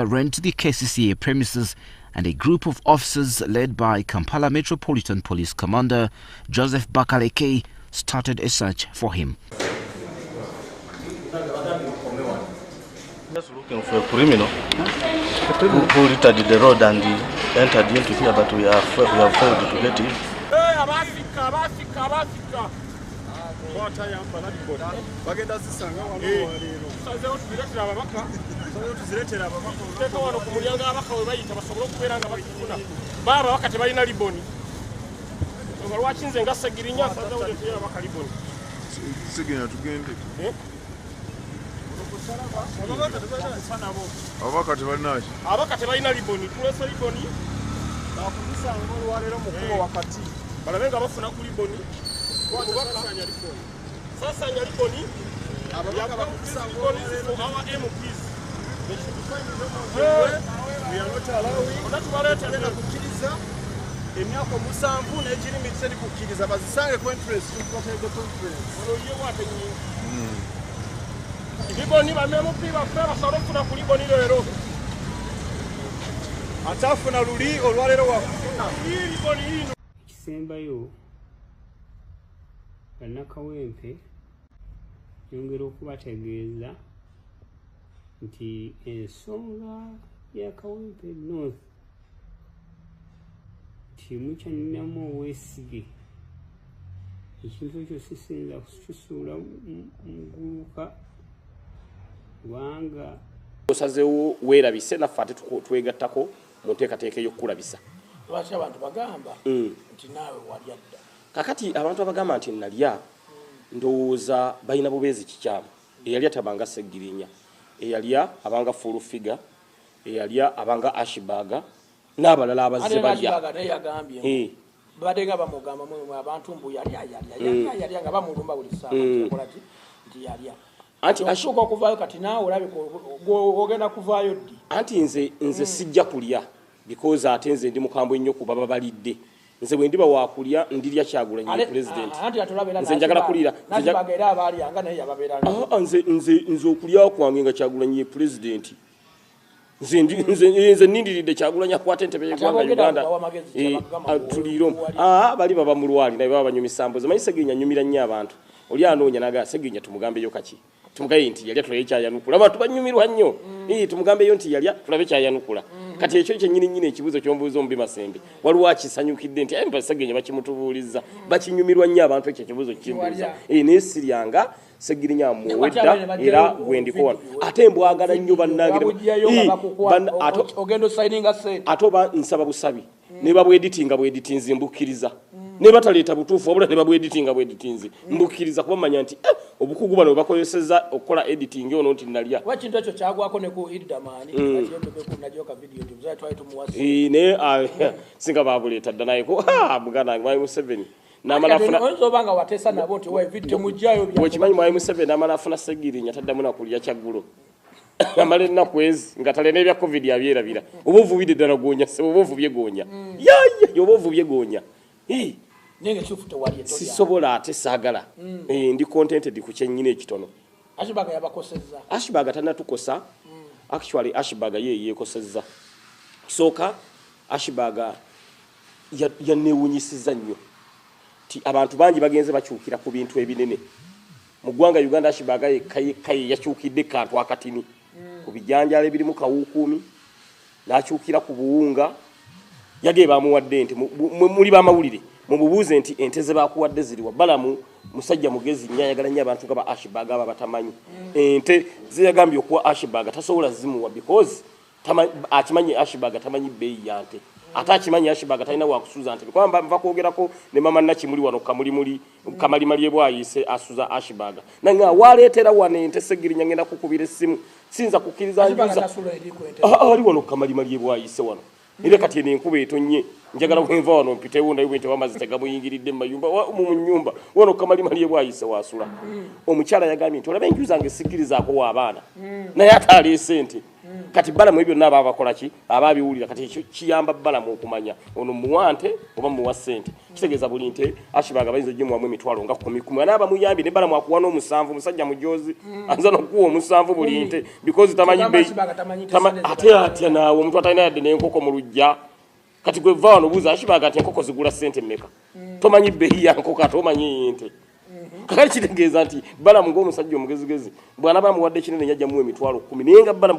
Ssebaggala ran to the KCCA premises and a group of officers led by Kampala Metropolitan Police Commander Joseph Bakaleke started a search for him. Just looking for a criminal who littered the road and entered into here, but we have failed to get him. Abasika, abasika. Bagenda zisanga wano olwaleero. Tusazeewo tubireetera ababaka. Tuzireetera ababaka. Tuteeka wano ku mulyango ababaka we bayita basobole okubeera nga bazifuna. Baba ababaka tebalina liboni, nga lwaki nze nga Segirinya nsazeewo ndeeteyo ababaka liboni? Sigenda, tugende. Eh? Ababaka tebalinaki? Ababaka tebalina liboni, tulese liboni. Bakuzisanga olwaleero mu kkubo wakati. Balabe nga bafuna ku liboni. Sasanya liboni. Ababaka bakuzisanga. Liboni for our MPs. We are not allowing. Ona tubaleetera. Tugenda kukkiriza emyaka 7 n'egiri teri kukkiriza bazisange ku entrance, tubateeke ku entrance. Ono ye bwate nnyingi liboni, ba MP baffe basobole okufuna ku liboni leero. Atafuna luli, olwaleero wakufuna. Ii liboni yino. Ekisembayo, bannakawempe, nyongera okubategeeza nti ensonga ya Kawempe North nti mukyaninamu obwesige, ekintu ekyo sisinza kukisuula muguluka kubanga Osazeewo weerabise, naffe ate twegattako mu nteekateeka ey'okukulabisa. Lwaki abantu bagamba nti naawe walya dda? Kakati abantu abagamba nti nalya, ndowooza balina bubeezi kikyamu. Eyalya tabanga Segirinya, eyalya abanga Full Figure, eyalya abanga Ashbaga n'abalala abazze Ate balya. Ashbaga naye yagambye, babadde nga bamugamba mwe abantu mbu yalya, yalya, yalya, yalya, nga bamulumba buli ssaawa nti yakola ki, nti yalya. Anti Okusooka okuvaayo kati naawe olabika ogenda kuvaayo ddi? Anti nze sijja kulya because ate nze ndi mukambwe nnyo ku baba balidde. Nze bwe ndiba wakulya, ndirya Kyagulanyi Ate- president. Ah, anti atulaba. Nze njagala kulira. Nashbaga era abaalyanga naye yababeeranga. Ah, nze okulya kwange nga Kyagulanyi ye president. Nze nindiridde Kyagulanyi akwata entebe y'eggwanga Ate abogera Uganda. bawa amagezi, kyabagamba Tuliire omwo. wali. Ah, bali baba mulwali naye baba banyumisa mbuzi. Manyi Segirinya anyumira nnyo abantu. Oli anoonya naga Segirinya tumugambeyo kaki, tumugambe nti yalya tulabe kyayanukula. Abantu banyumirwa nnyo. Tumugambeyo nti yalya tulabe kyayanukula. Kati ekyo kyennyini nnyini ekibuuzo kyombuuza omubi Masembe, waliwo akisanyukidde nti mpa Segirinya bakimutubuulizza. Bakinyumirwa nnyo abantu ekyo ekibuuzo kimbuuza. Walya. Naye siryanga Segirinya muwedda Ate era bajjayo gwendiko wano. video. Ate mbwagala nnyo bannange. Babugyayo nga bakukwata, ogenda osayininga sente. Ate oba nsaba busabi ne babweditinga bweditinzi, mbukkiriza. Ne bataleeta butuufu, wabula ne babweditinga bweditinzi, mbukkiriza, kuba manya nti obukugu bano bwe bakozesezza okukola editing ono nti nalya. Kuba kintu ekyo kyagwako ne ku Iddamani kati najoka video nti muzayi twali tumuwa. Naye singa babuleeta dda naye ko muganda wange Mwami Museveni namala afuna. Oyinza oba nga wateesa nabo nti wa video temugjayo bya. Bwekimanyi Mwami Museveni namala afuna Segirinya, taddamu nakulya kyaggulo, amala ennaku ezi nga tale n'ebya COVID abyerabira. Oba ovubidde ddala goonya, oba ovubye goonya, yaya, oba ovubye goonya. Naye nga ekituufu tewalye, tolya. Sisobola ate saagala. Ndi contented ku kyennyini ekitono. Ashbaga yabakosezza. Ashbaga tanatukosa. Actually Ashbaga ye yeekosezza. Kisooka, Ashbaga yanneewunyisiza nnyo ti abantu bangi bagenze bakyukira ku bintu ebinene mu ggwanga Uganda. Ashbaga yekka yekka ye yakyukidde kantu akatini ku bijanjaalo ebirimu kawukuumi, n'akyukira ku buwunga. Yagee bamuwadde nti muli bamawulire mumubuuze nti ente ze bakuwadde ziriwa. Balamu musajja mugezi nnyo, ayagala nnyo abantu nga ba Ashbaga aba batamanyi. Ente zeyagambye okuwa Ashbaga tasobola zimuwa because akimanyi Ashbaga tamanyi bbeeyi ya nte, ate akimanyi Ashbaga talina wakusuza nte. Kuba nva kwogerako ne mama Nakimuli wano Kamulimuli Kamalimali ebwayise asuza Ashbaga nange waleetera wano ente. Segirinya, ngenda kukubira essimu, siyinza kukkiriza Ashbaga njuza. tasula eri ku ente. Ah, ah, ali wano Kamalimali ebwayise wano. Era kati eno enkuba etonnye, njagala bwenva wano mpitewo ndabe bwente amazzi tegamuyingiridde mu mayumba mu nyumba. Wano Kamalimali ebwayise wasula. Omukyala yagambye nti olaba enju zange sikkirizaako wa abaana, naye ate aleese ente. Kati Balamu ebyo byonna aba abakola ki, aba abiwulira. Kati ekyo kiyamba Balamu okumanya ono muwa nte oba muwa ssente. Kitegeeza buli nte Ashbaga bayinza ogimuwamu emitwalo nga 10 10, anaaba muyambye ne Balamu akuwa n'omusanvu. Musajja mujozi, ayinza n'okuwa omusanvu buli nte because tamanyi Tugamba bbeeyi. Ashbaga tamanyi nte sente. Ate atya naawe omuntu atalina yadde n'enkoko mu luggya? Kati gwe va wano obuuza Ashbaga nti enkoko zigula ssente mmeka, tomanyi bbeeyi ya nkoko, ate omanyi nte. Kakati kitegeeza nti Balamu ng'omusajja omugezigezi, bw'anaba amuwadde kinene, yajja muwa emitwalo 10, naye nga Balamu